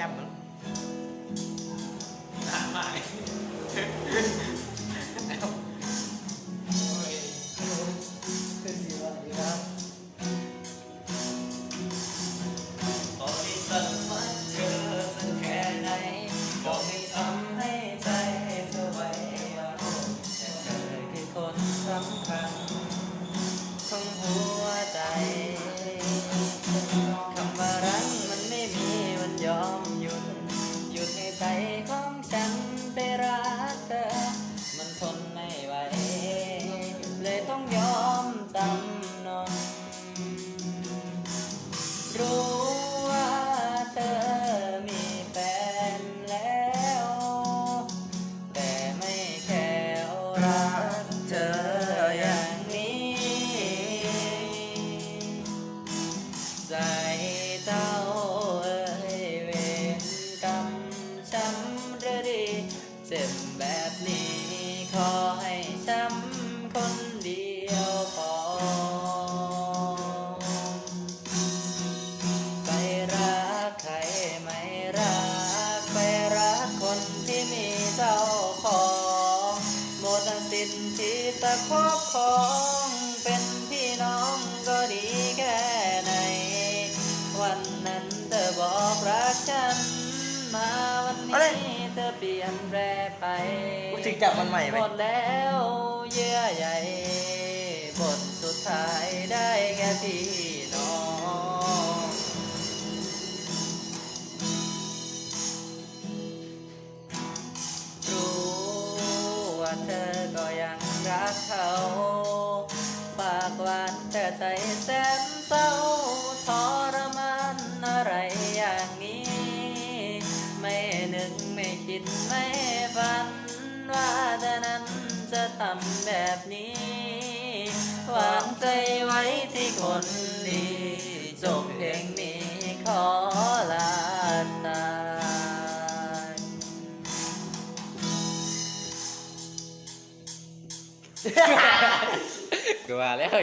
ຈຳມັນ ໜ້າໝ້າຍ ໂອ້ຍ ຄືຊິວ່າດີວ່າ ບອກໃຫ້ເພິ່ນມາເຈີສັກແຄ່ໃດ ບອກໃຫ້ທຳໃຫ້ໃຈເທື່ອໄວ້ວ່າ ແຕ່ເທີຄືຄົນສຳຄັນຂອງຫົວໃຈ. ຄຳວ່າລັກມັນໄມ່ມີວັນຍອມຢຸດ ຢຸດໃຫ້ໃຈຂອງ ຂອງໄປລັກເທີ ມັນທົນໄມ່ໄຫວ ເລີຍຕ້ອງຍອມຈຳນົນ. ຮູ້ວ່າເທີມີແຟນແລ້ວ ແຕ່ໄມ່ແຄ່ວາລັກເທີຢ່າງນີ້ ໃຈເຈົ້າເອີຍ ເວນກຳ ຊ້ຳເຫຼືອດີ ເຈັບແບບນີ້ຂໍໃຫ້ຊ້ຳຄົນດຽວພໍ. ໄປລັກໃຜໄມ່ລັກ ໄປລັກຄົນທີ່ມີເຈົ້າຂອງ ໝົດສິດທີ່ຈະຄອບຄອງ ເປັນພີ່ນ້ອງກໍດີແຄ່ໃດ. ວັນນັ້ນເທີບອກລັກສັນ ມາວັນນີ້ເທີປ່ຽນແປໄປ ຖືກຈັບວັນໃໝ່ໄປ ໝົດແລ້ວເຍື່ອໃຍ ບົດສຸດທ້າຍໄດ້ແກ່ພີ່ນ້ອງ. ຮູ້ວ່າເທີກໍຍັງຮັກເຂົາ ປາກຫວານແຕ່ໃຈແສນເສົ້າ ທໍລະມານອະໄລຢ່າງນີ້ ໄມ່ນຶກໄມ່ຄິດໄມ່ຝັນ ວ່າເທື່ອນັ້ນຈະທຳແບບນີ້ ວາງໃຈໄວ້ທີ່ຄົນດີ ຈົບເພງນີ້ຂໍລາສາຍ. ກະວ່າແລ້ວ